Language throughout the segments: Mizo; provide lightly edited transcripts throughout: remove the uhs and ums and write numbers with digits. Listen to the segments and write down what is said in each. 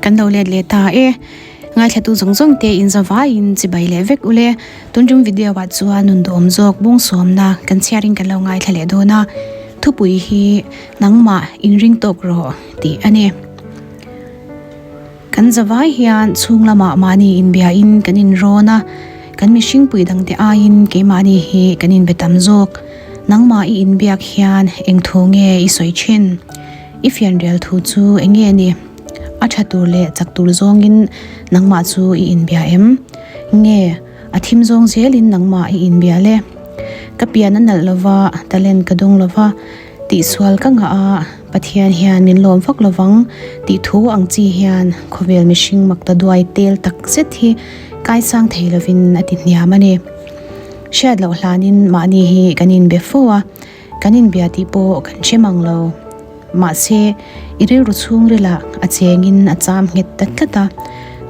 Kan lo let leh ta e. Ngaithlatu zawng zawng te in zavaiin chibai leh vek ule. Tun tum video ah chuan nun duhawm zawk bung sawmna kan chhiarin kan lo ngaithla leh dawn a. Thupui hi nangmah inring tawk rawh tih a ni. Kan zavai hian chhung lamah mahni inbiain kan inrawn a, kan mihring pui dangte aiin keimahni hi kan inbe tam zawk. Nangmah i inbiak hian eng thu nge i sawi thin? I fianrial thu chu eng nge ni? A tha tur leh chak tur zawngin nangmah chu i inbia em? Nge a thim zawng zelin nangmah i inbia le? Ka pian a nalh lova, talent ka dawng lova, Tihsual ka ngah a, Pathian hian min lawm vak lovang tih thu ang chi hian khawvel mihring makta duai tel tak zet hi kaisang thei lovin a ti hniam a ni. Hriat loh hlanin mahni hi kan inbe fo a, kan inbia tih pawh kan hre mang lo. Mahse, i rilru chhungrilah a chengin a cham nghet ta tlat a,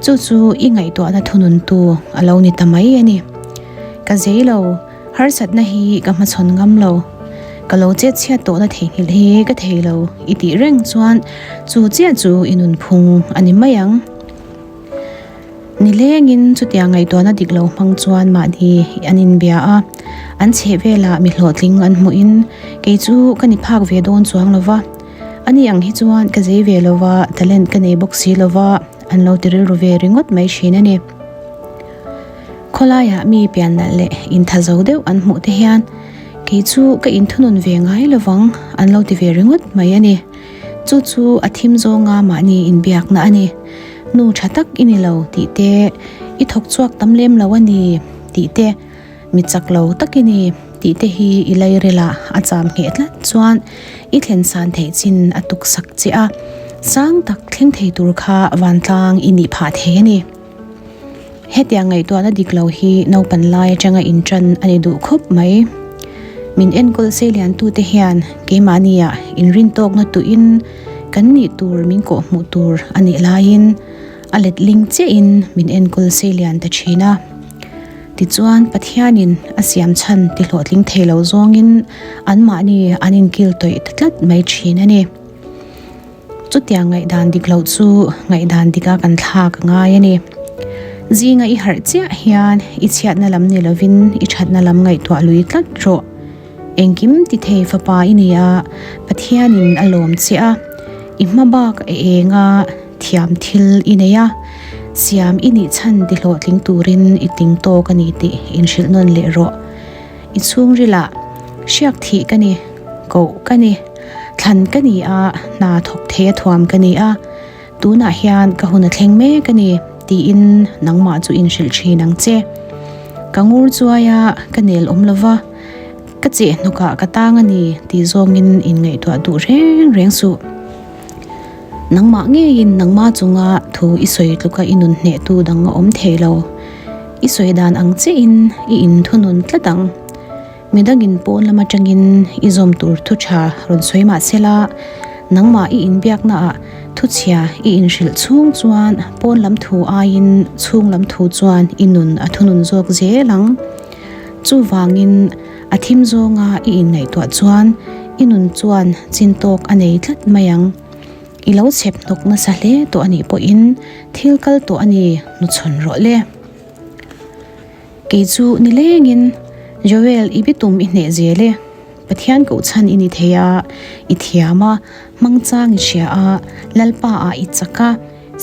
chu chu i ngaihtuahna thununtu a lo ni ta mai a ni. Ka zei lo. Harsatna hi ka hmachhawn ngam lo, ka lo chet chhiat tawhna theihnghilh hi ka thei lo i tih reng chuan chu chiah chu i nunphung a ni mai ang. Nilengin chutiang ngaihtuahna dik lo hmang chuan mahni an inbia a, an chheh velah mi hlawhtling an hmuhin kei chu ka ni phak ve dawn chuang lo va, ani ang hi chuan ka zei ve lo va, talent ka nei bawk si lo va, an lo ti rilru ve ringawt mai thin a ni. Khawlaiah mi pian nalh leh intha zo deuh an hmuh te hian kei chu ka inthunun ve ngai lovang an lo ti ve ringawt mai a ni. Chu chu a thim zawnga mahni inbiakna a ni. Nu tha tak i ni lo tih te, i thawk chhuak tam lem lo a ni tih te, mi chak lo tak i ni tih te hi i lairilah a cham ngheh tlat chuan i thlen san theih chin a tuksak che a, sang tak thleng thei tur kha vantlang i nih phah thei a ni. Hetiang ngaihtuahna dik lo hi naupan lai atanga inṭan a ni duh khawp mai. Min enkawl seiliantute hian keimahnia inrintawkna tuhin kan nih tur min kawhhmuh tur a nih laiin a letling chiahin min enkawl seilian ta thin a. Tichuan Pathianin a siam chhan ti hlawhtling thei lo zawngin anmahni an inkil tawih ta tlat mai thin a ni. Chutiang ngaihdan dik loh chu ngaihdan dika kan thlak a ngai a ni. Zinga i harh chiah hian i chhiatna lam ni lovin i thatna lam ngaihtuah lui tlat rawh. Engkim ti thei fapa i ni a, Pathianin a lawm che a, i hma bak a eng a, thiam thil i nei a, siam i nih chhan ti hlawhtling turin i tling tawk a ni tih inhrilh nawn leh rawh. I chhungrilah hriak thih ka ni, koh ka ni. Thlan ka ni a, hna thawk thei a thuam ka ni a, tunah hian ka hun a thleng mek a ni, tiin nangmah chu inhrilh thin ang che. Ka ngur chuai a, ka nel awm lo va, ka cheh hnukah ka tang a ni tih zawngin inngaihtuah duh reng reng suh. Nangmah ngeiin nangmah chunga thu i sawi tluka i nun hnehtu dang a awm thei lo. I sawi dan ang chiahin i inthunun tlat ang. Midangin pawn lam atangin i zawm tur thu tha rawn sawi mah sela, nangmah i inbiaknaah thu chhia i inhrilh chhung chuan pawn lam thu aiin chhung lam thu chuan i nun a thunun zawk zel ang. Chuvangin a thim zawnga i inngaihtuah chuan i nun chuan chin tawk a nei tlat mai ang. I lo chhep hnawk nasa hle tawh a nih pawhin thil kal tawh a ni hnuchhawn rawh le. Kei chu nilengin Joel i bitum i hneh zel e. Pathian kohchhan i ni thei a, i thiam a, hmangchang i hria a, Lalpa ah i chak a,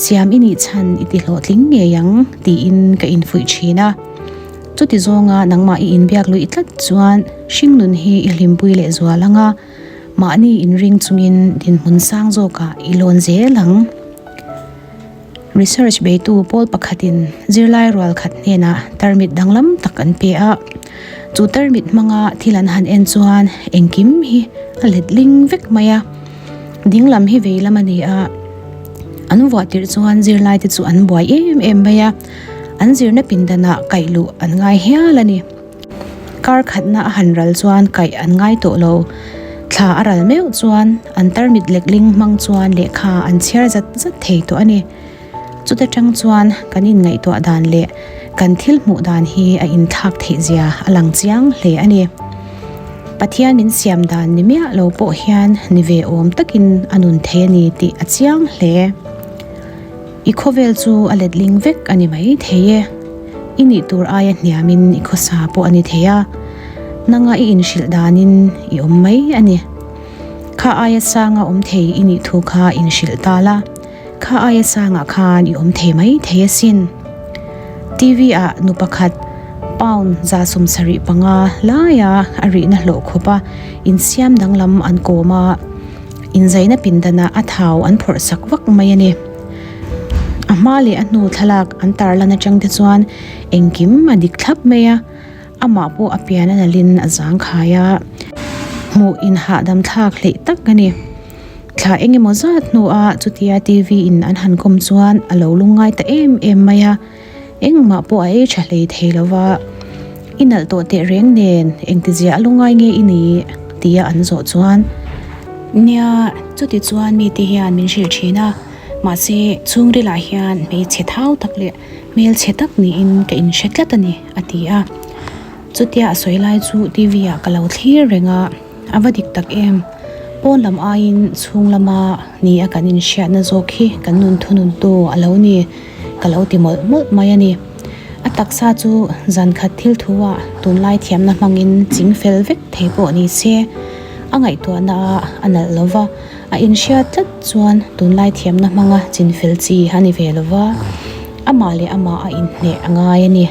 siam i nih chhan i ti hlawhtling ngei ang tiin ka infuih thin a. Chuti zawnga nangmah i inbiak luih tlat chuan hringnun hi i hlimpui leh zual ang a, mahni inring chungin dinhmun sang zawkah i lawn zel ang. Research beitu pawl pakhatin zirlai rual khat hnenah tarmit danglam tak an pe a, chu tarmit hmanga thil an han en chuan engkim hi a let ling vek mai a, dinglam hi vei lam a ni a, an vuah tirh chuan zirlai te chu an buai em em mai a, an zirna pindanah kaih luh an ngai hial a ni. Kar khatna a han ral chuan kaih an ngai tawh lo. Thla a ral meuh chuan an tarmit lekling hmang chuan lehkha an chhiar zat zat thei tawh a ni. Chuta tang chuan kan inngaihtuah dan leh kan thil hmuh dan hi a inthlak theih zia a lang chiang hle a ni. Pathian min siam dan ni miah lo pawh hian ni ve awm takin a nun thei a ni tih a chiang hle. I khawvel chu a letling vek a ni mai thei e. I nih tur aia hniamin i khawsa pawh a ni thei a, nanga i inhrilh danin i awm mai a ni. Kha aia sanga awm thei i nih thu kha inhrilh ta la, kha aia sangah khan i awm thei mai thei asin. TV ah nu pakhat pound 75 laia a rihna hlawh khawpa insiam danglam an kawm a, Inzaina pindanah a thau an phawrh sak vak mai a ni. A hma leh a hnu thlalak an tarlan atang te chuan engkim a dik thlap mai a, amah pawh a pian a nalhin a zangkhai a, hmuh inhahdam thlak hleih tak a ni. Thla eng emaw zat hnua chutia TV in an han kawm chuan a lo lungngai ta em em mai a. Engmah pawh a ei tha hlei thei lo va, I nalh tawh teh reng nen engtizia a lungngai nge i ni? tia an zawh chuan, Nia, chuti chuan mite hian min hrilh thin a, mahse chhungrilah hian hmeichhe thau tak leh hmelchhe tak niin ka inhre tlat a ni, a ti a. Chutia a sawi lai chu TV ah ka lo thlir reng a. A va dik tak em? Pawn lam aiin chhung lama ni a kan inhriatna zawk hi kan nun thununtu a lo ni ka lo ti mawlh mawlh mai a ni. A taksa chu zan khat thil thu ah tunlai thiamna hmangin ching fel vek thei pawh ni se, a ngaihtuahna ah a nalh lo va, a inhriat tlat chuan tunlai thiamna hmanga chin fel chi a ni ve lo va, amah leh amah a inhneh a ngai a ni.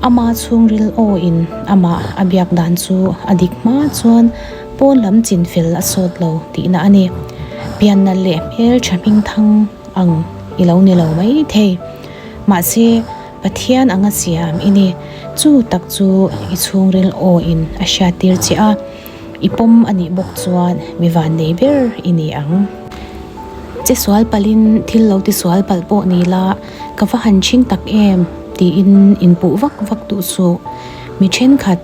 Ama chhungril aw-in amah a biak dan chu a dik hma chuan pawn lam chin fel a sawt lo tihna a ni. Pian nalh leh hmel tha hmingthang ang i lo ni lo mai thei. Mahse, Pathian anga siam i ni. Chu tak chu i chhungril aw-in a hriattir che a. I pawm a nih bawk chuan mi vannei ber i ni ang. Che sual palhin thil lo ti sual palh pawh ni la, ka va han chhing tak em tiin inpuh vak vak duh suh. Mi thenkhat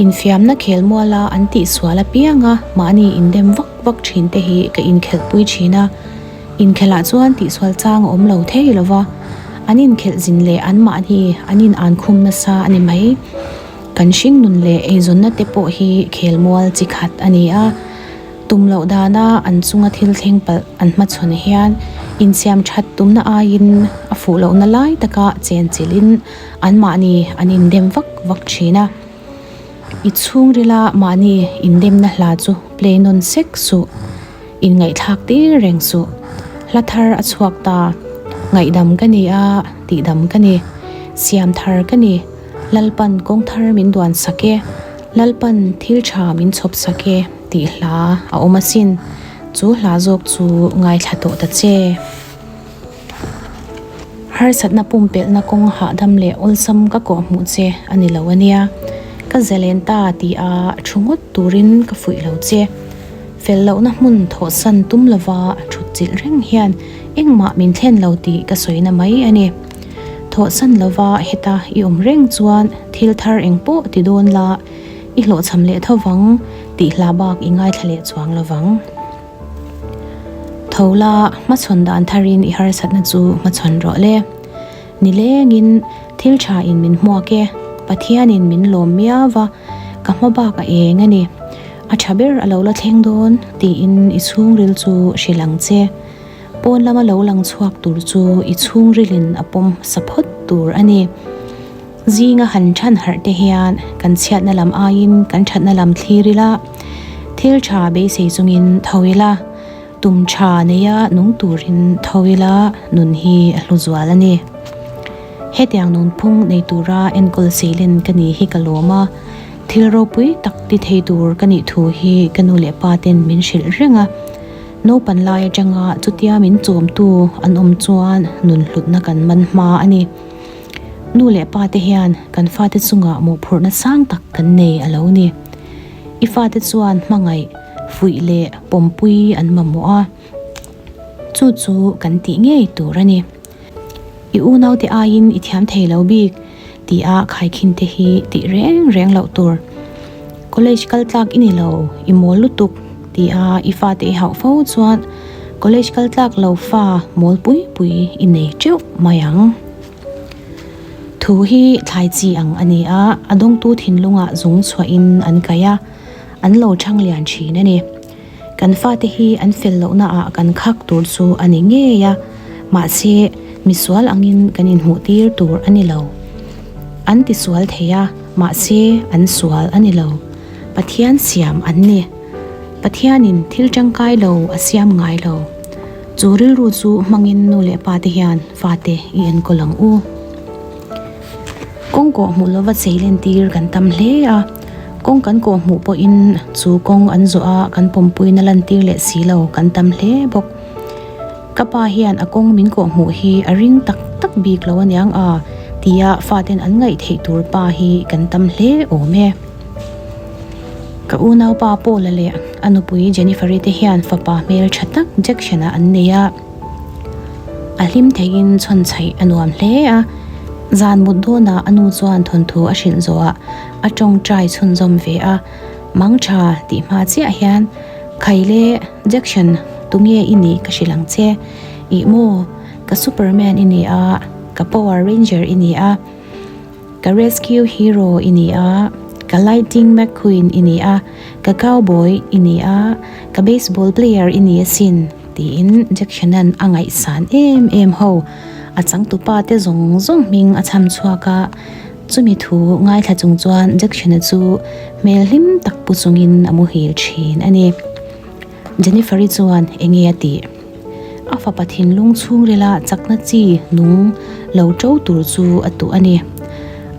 infiamna khel muala an tih sual apianga mahni indem vak vak thin te hi ka inkhelhpui thin a. Inkhelhah chuan tihsual chang a awm lo thei lo va, an inkhelh zin leh anmahni an inankhum nasa a ni mai. Kan hringnun leh eizawnna te pawh hi khelmual chi khat a ni a, tum loh dana an chunga thil thleng palh an hmachhawn hian insiam that tumna aiin a fuh lohna lai taka chenchilhin anmahni an indem vak vak thin a. I chhungrila mahni indemna hla chu play nawn sek suh. Inngaihthlak tir reng suh. Hla thar a chhuak ta. Ngaihdam ka ni a, tihdam ka ni. Siam thar ka ni. Lalpan kawng thar min duan sak e. Lalpan thil tha min chhawp sak e tih hla a awm asin. Chu hla zawk chu ngaithla tawh ta che. Harsatna pumpelhna kawng hahdam leh awlsam ka kawhhmuh che a ni lo ania. Ka zalen ta tih a thu ngawt turin ka fuih lo che. Fel lohna hmun thawhsan tum lova thut chilh reng hian engmah min thlen lo tih ka sawina mai a ni. Thawhsan lova heta i awm reng chuan thil thar engpawh ti dawn la, i hlawhchham leh tho vang tih hla bak i ngaithla leh chuang lo vang. Tho la, hmachhawn dan tharin i harsatna chu hmachhawn rawh le. Nilengin thil tha in min hmuak e, Pathianin min lawm miau va, ka hma bak a eng a ni. A tha ber a lo la thleng dawn tiin i chhungril chu hrilh ang che. Pawn lama lo lang chhuak tur chu i chhungrilin a pawm hmasa phawt tur a ni. Zinga han than harh te hian kan chhiatna lam aiin kan thatna lam thlir ila, thil tha beisei chungin tho ila, tum tha neia nung turin tho ila nun hi a hlu zual a ni. Hetiang nunphung nei tura enkawl seilen ka ni hi ka lawm a, thil ropui tak ti thei tur ka nih thu hi ka nu leh pa ten min hrilh reng a. Naupan lai atanga chutia min chawmtu an awm chuan nun hlutna kan man hma a ni. Nu leh pa te hian kan fate chungah mawhphurhna sang tak kan nei a lo ni. I fate chuan hmangaih, fuih leh pawmpui an mamawh a, chu chu kan tih ngei tur a ni. I unaute aiin i thiam thei lo bik tia khaikhin te hi tih reng reng loh tur. College kal tlak i ni lo, i mawl lutuk tia i fate i hauh fo chuan college kal tlak lo fa mawl pui pui i nei teuh mai ang. Thu hi thlai chi ang a ni a, a dawngtu thinlungah zung chhuahin an kaih a, an lo chhang lian thin a ni. Kan fate hi an fel lohnaah kan khak tur chu a ni ngei a, mahse Misual angin kan inhmuhtir tur a ni lo. An tisual thei a, mahse an sual a ni lo. Pathian siam an ni. Pathianin thil tangkai lo a siam ngai lo. Chu rilru chu hmangin nu leh pa te hian fate i enkawl ang u. Kawng kawh hmuh lova chei lentir kan tam hle a, kawng kan kawh hmuh pawhin chu kawng an zawh a kan pawmpuina lantir leh si lo kan tam hle bawk. Ka pa hian a kawng min kawh hmuh hi a ring tak tak bik lo aniang a tia faten an ngaih theih tur pa hi kan tam hle awm e. Ka unaupa Paula leh a nupui Jennifer-i te hian fapa hmel tha tak Jackson-a an nei a. A hlim theiin chhawn chhaih a nuam hle a. Zan mut dawnah a nu chuan thawnthu a hrilh zawhah a tawngtai chhunzawm ve a. Mang tha tih hma chiah hian, Khaile, Jackson, tunge i nih ka hrilh ang che. Ih maw, ka Superman i ni a, ka Power Ranger i ni a. Ka rescue hero i ni a, ka lighting McQueen i ni a, ka cowboy i ni a, ka baseball player i ni asin, tiin Jackson-a'n a ngaihsan em em ho. A changtupa te zawng zawng hming a chham chhuak a, chumi thu ngaithla chung chuan Jackson-a chu hmel hlim tak pu chungin a muhil thin a ni. Jennifer-i chuan enge a tih? A fapa thinlung chhungrila chakna chi nung lo ṭo tur chu a tuh a ni.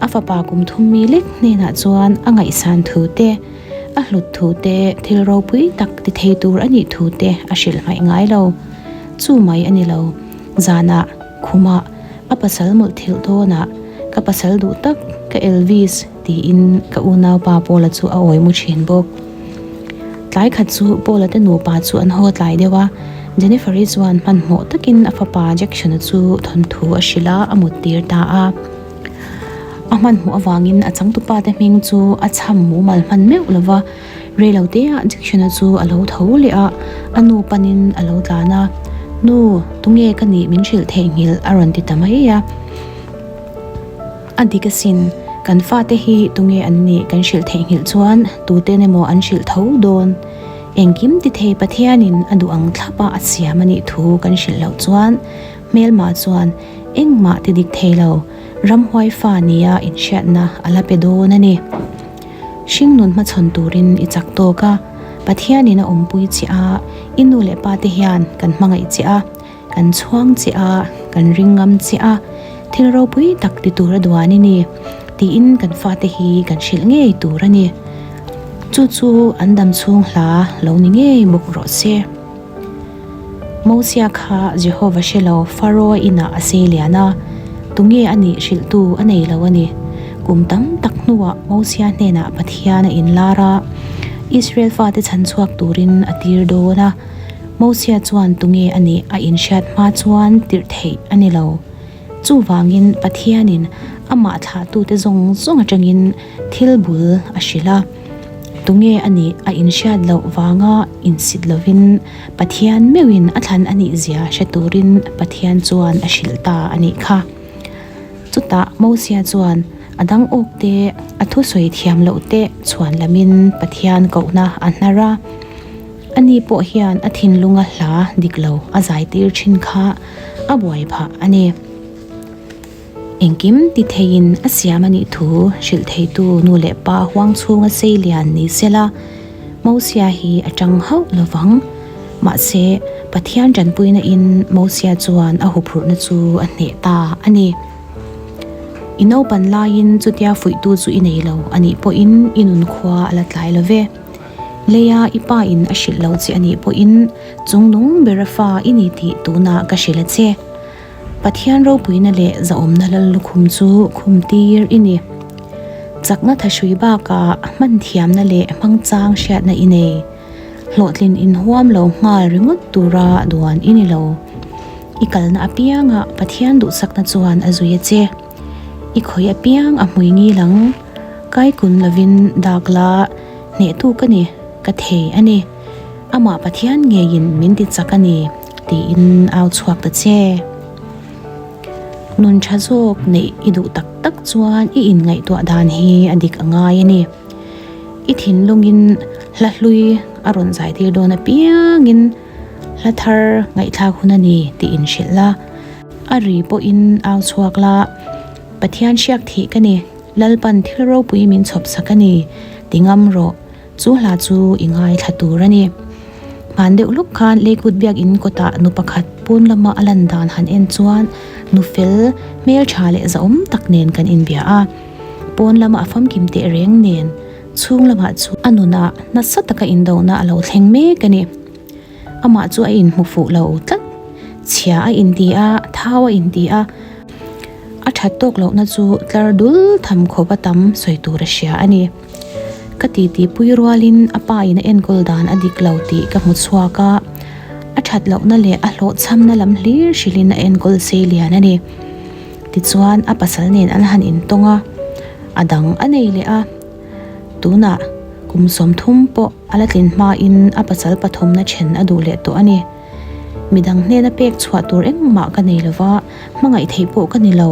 A fapa kum thum mi lek hnenah chuan a ngaihsan thu te, a hlut thu te, thil ropui tak ti thei tur a nih thu te a hrilh hmaih ngai lo. Chu mai a ni lo. Zanah, khumah, a pasal mawlh thilh dawnah, Ka pasal duh tak, ka Elvis, tiin ka unaupa Paula chu a awi mu thin bawk. Tlai khat chu Paula te nupa chu an haw tlai deuh a, Jennifer-i chuan hmanhmawh takin a fapa Jackson-a chu thawnthu a hrilh a, a muttir ta a. A hmanhmawh avangin a changtupa te hming chu a chham mumal hman meuh lo va, reiloteah Jackson-a chu a lo tho leh a, a nu panin a lo tlan a, Nu, tunge ka nih min hrilh theihnghilh a rawn ti ta mai a. A dik asin, kan fate hi tunge an nih kan hrilh theihnghilh chuan tuten emaw an hrilh tho dawn. Engkim ti thei Pathianin a duh ang thlapa a siam a nih thu kan hrilh loh chuan hmelma chuan engmah ti dik thei lo, ramhuai fa nia inhriatna a la pe dawn a ni. Hringnun hmachhawn turin i chak tawk a, Pathianin a awmpui che a, i nu leh pate hian kan hmangaih che a, Kan chhuang che a, kan ring ngam che a, thil ropui tak ti tur a duan i ni, tiin kan fate hi kan hrilh ngei tur a ni. Chu chu an dam chhung hla lo ni ngei bawk rawh se. Mosia kha Jehova hre lo Pharaoh inah a sei lian a, tunge a nih hrilhtu a nei lo a ni. Kum tam tak hnuah Mosia hnenah Pathian a inlar a, Israel fate chhan chhuak turin a tir dawn a. Mosia chuan tunge a nih a inhriat hma chuan tirh theih a ni lo. Chuvangin Pathianin amah thlahtute zawng zawng atangin thil bul a hrilh a. Tunge a nih a inhriat loh vanga insit lovin Pathian meuhin a thlan a nih zia hre turin Pathian chuan a hrilh ta a nih kha. Chutah Mosia chuan a dang awk te, a thusawi thiam loh te chhuan lamin Pathian kohna a hnar a. Ani pawh hian a thinlunga hla dik lo a zai tir thin kha a buai phah a ni. Engkim ti theiin a siam a nih thu hrilh theitu nu leh pa huang chhunga sei lian ni sela, Mosia hi a tang hauh lo vang. Mahse, Pathian tanpuina in Mosia chuan a huphurhna chu a hneh ta a ni. I naupan laiin chutia fuihtu chu i nei lo a nih pawhin i nunkhua a la tlai lo ve. Leia i pa in a hrilh lo che a nih pawhin chungnung bera fa i ni tih tunah ka hrilh a che. Pathian ropuina leh zahawmna lal lukhum chu khum tir i ni. Chakna thahrui bakah hman thiamna leh hmangchang hriatna i nei. Hlawhtlin inhuam lo nghal ringawt tura duan i ni lo. I kalna apiangah Pathian duhsakna chuan a zui a che. I khawih apiang a hmui ngil ang. Kaikun lovin dak la hnehtu ka ni, ka thei a ni. Amah Pathian ngeiin min ti chak a ni, tiin au chhuak ta che. Nun tha zawk neih i duh tak tak chuan i inngaihtuah dan hi a dik a ngai a ni. I thinlungin hla hlui a rawn zaitir dawn apiangin hla thar ngaihthlak hun a ni tih inhrilh la. A ri pawhin au chhuak la, Pathian hriak thih ka ni, Lalpan thil ropui min chhawp sak a ni, ti ngam rawh. Chu hla chu i ngaithla tur a ni. Hman deuh lawk khan Lakewood Biakin kawtah nu pakhat pawn lama a lan dan han en chuan nu fel, hmeltha leh zahawm tak nen kan inbia a. Pawn lama a famkim teh reng nen chhung lamah chu a nunah nasa taka indona a lo thleng mek a ni. Amah chu a inhmu fuh lo tlat. Chhia a inti a, thau a inti a, a that tawk lohna chu tlar dul tham khawp a tam sawi tur a hria a ni. Ka titi pui rualin a pa in a enkawl dan a dik lo tih ka hmu chhuak a, a that lohna leh a hlawhchhamna lam hlir hrilhin a enkawl sei lian a ni. Tichuan a pasal nen an han intawng a, a dang a nei leh a, tunah kum 30 pawh a la tlin hmain a pasal pathumna then a duh leh tawh a ni. Midang hnena pek chhuah tur engmah ka nei lova, hmangaih theih pawh ka ni lo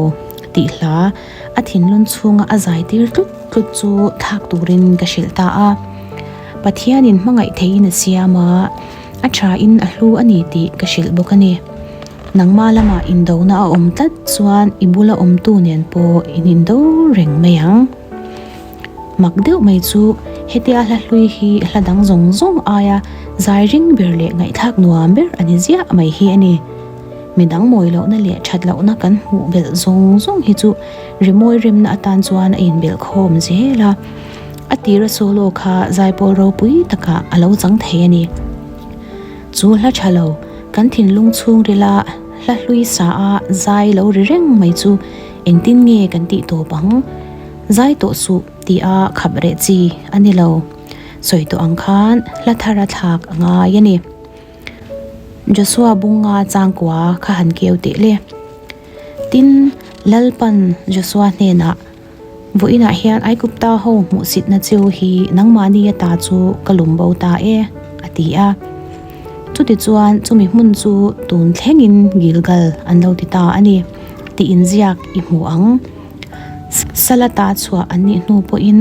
tih hla a thinlun chhunga a zai tir tlut tlut chu thlak turin ka hrilh ta a. Pathianin hmangaih theihin a siam a, a thain a hlu a ni tih ka hrilh bawk a ni. Nangma lamah indona a awm tlat chuan i bula awmtu nen pawh in indo reng mai ang. Mak deuh mai chu hetia hla hlui hi hla dang zawng zawng aia zai ring ber leh ngaihthlak nuam ber a ni ziah mai hi a ni. Midang mawi lohna leh that lohna kan hmuh belh zawng zawng hi chu rimawi remna atan chuan a inbelh khawm zel a. A tira solo kha zaipawl ropui takah a lo chang thei a ni. Chu hla tha lo, kan thinlung chhungrila hla hlui sa a zai lo ri reng mai chu engtin nge kan tih tawp ang? Zai tawh suh tih a khap reh chi a ni lo. Sawi tawh ang khan hla thar a thlak a ngai a ni. Joshua bunga changkua kha han keu teh le. Tin, Lalpan Joshua hnenah, Vawiinah hian Aigupta ho hmuhsitna cheu hi nangmahni ata chu ka lum bo ta e, a ti a. Chutichuan chumi hmun chu tun thlengin Gilgal an lo ti ta a ni tih inziak i hmu ang. Salata chhuah an nih hnu pawhin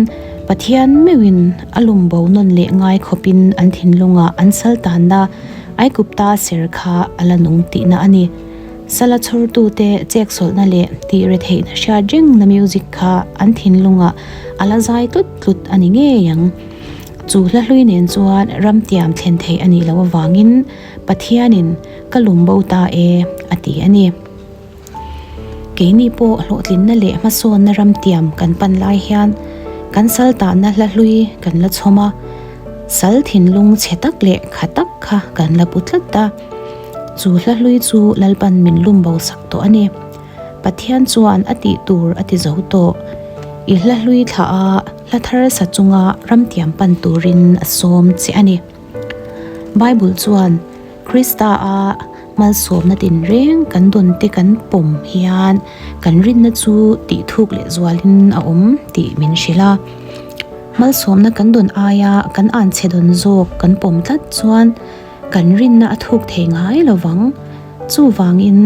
Pathian meuhin a lum bo nawn leh ngai khawpin an thinlungah an sal tanna Aigupta ser kha a la nung tihna a ni. Sala chhawrtute cheksawlhna leh tih retheihna hriat rengna music kha an thinlungah a la zai tlut tlut a ni ngei ang. Chu hla hlui nen chuan ramtiam thlen theih a nih loh avangin Pathianin ka lum bo ta e a ti a ni. Keini pawh hlawhtlinna leh hmasawnna ramtiam kan pan lai hian kan sal tahna hla hlui kan la chhawm a, sal thinlung chhe tak leh kha tak kha kan la pu tlat a. Chu hla hlui chu Lalpan min lum bo sak tawh a ni. Pathian chuan a tih tur a ti zo tawh. I hla hlui thlah a, hla thar sa chunga ramtiam pan turin a sawm che a ni. Bible chuan Krista a malsawmna tinreng kan dawn te kan pawm hian kan rinna chu tih thuk leh zualin a awm tih min hrilh a. Malsawmna kan dawn aia kan anchhe dawn zawk kan pawm tlat chuan Kan rinna a thuk thei ngai lo vang. Chuvangin,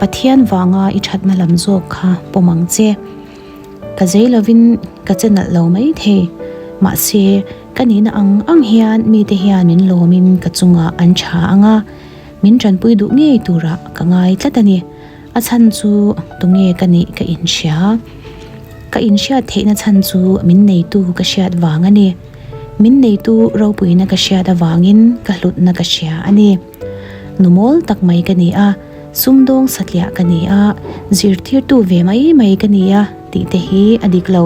Pathian vanga i thatna lam zawk kha pawm ang che. Ka zei lovin ka che nalh lo mai thei. Mahse, ka nihna ang ang hian mite hian min lawmin ka chungah an tha ang a, min tanpui duh ngei turah ka ngai tlat a ni. A chhan chu tunge ka nih ka inhria. Ka inhriat theihna chhan chu min neitu ka hriat vang a ni. Min neitu ropuina ka hriat avangin ka hlutna ka hria a ni. Nu mawl tak mai ka ni a, sumdawng satliah ka ni a, zirtirtu ve mai mai ka ni a tih te hi a dik lo.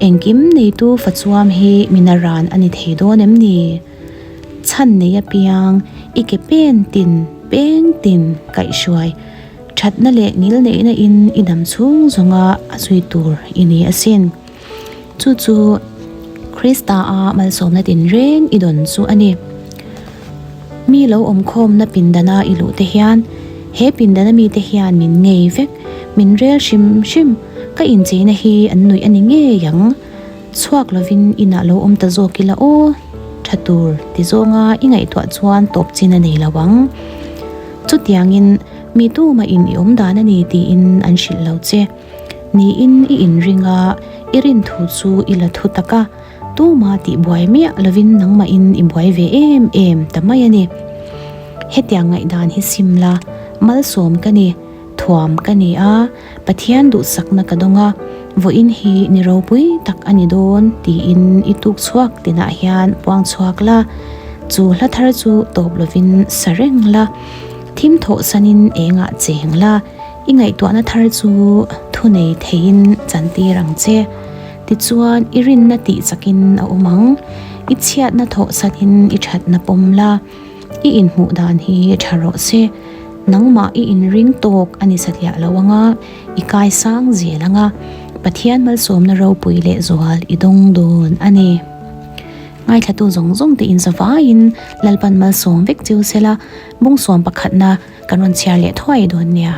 Engkim neitu fachuam hi mina ran a ni thei dawn em ni? Chhan nei apiang i ke pen tin peng tin kaihhruai thatna leh ngil neihna in i dam chhung zawnga a zui tur i ni asin. Chu chu Krista a malsawmna tinreng i dawn chu a ni. Mi lo awmkhawmna pindana i luh te hian he pindana mite hian min ngei vek, min rel hrim hrim, ka incheina hi an nuih a ni ngei ang. Chhuak lovin inah lo awm ta zawk ila aw, tha tur ti zawnga i ngaihtuah chuan tawp chin a nei lo ang. Chutiangin mi tumah in i awm dan a ni tiin an hrilh lo che. Niin i inring a, i rin thu chu i la thu tak a, tuma tih buai miah lovin nangmahin i buai ve em em ta mai a ni. Hetiang ngaihdan hi sim la, malsawm ka ni. Thuam ka ni a, Pathian duhsakna ka dawng a, vawiin hi ni ropui tak a ni dawn tiin i tuk chhuak tinah hian puang chhuak la, chu hla thar chu tawp lovin sa reng la, thim thawh sanin engah cheng la, i ngaihtuahna thar chu thunei theiin chantir ang che. Tichuan i rinna tih chakin a awm ang, i chhiatna thawh sanin i thatna pawm la. I inhmuh dan hi tha rawh se, nangmah i inring tawk a ni satliah lo anga, i kaisang zel anga, Pathian malsawmna ropui leh zual i dawng dawn a ni. Ngaithlatu zawng zawng te inzavaiin Lalpan malsawm vek chiu sela, bung sawm pakhatna kan rawn chhiar leh thuai dawn nia.